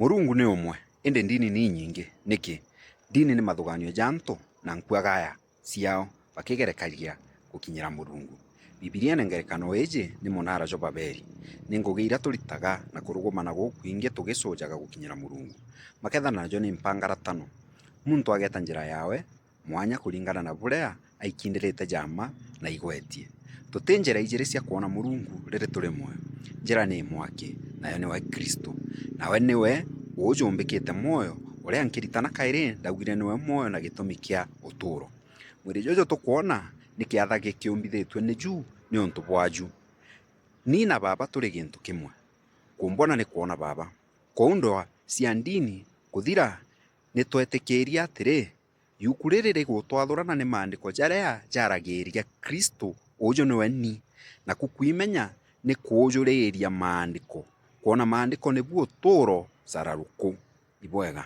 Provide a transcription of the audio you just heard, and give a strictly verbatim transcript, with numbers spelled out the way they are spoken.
Murungu ni umwe, indi ndini ni inyingi. Niki? Ndini ni mathuganio ja antu na nkuagaya ciao bakigerekagia gukinyira Murungu. Bibiriene ngerekano iji ni munara jwa Babeli, ni ngugi iria turitaga na kurugumana gukwingi tugicujaga gukinyira Murungu. Makethana najo ni mpangara tano. Muntu ageta njira yawe mwanya kuringana na buria aikindirite ja mma na igwetie. Tuti njira ijiri cia kwona Murungu riri turi mwoyo. Njira ni imwe aki, nayo niwe Kristo. Nawe niwe ujumbikite mwoyo, uria nkiritana kairi ndaugire niwe mwoyo na gitumi kia uturo. Mwiri juju tukwona ni kiatha gikiumbithitue ni ju niuntu bwaju. Ni na Baba turi gintu kimwe. Kumbona ni kwona Baba. Kwou ndwaa cia ndini kuthira, ni twetikiria atiri, yuku riri rigutwathurana ni maandiko jaria jaragiria Kristo, uju niwe ni, naku kwimenya ni kuujuriiria maandiko. Kwona maandiko nibu uturo, cara ruku. Ibwega.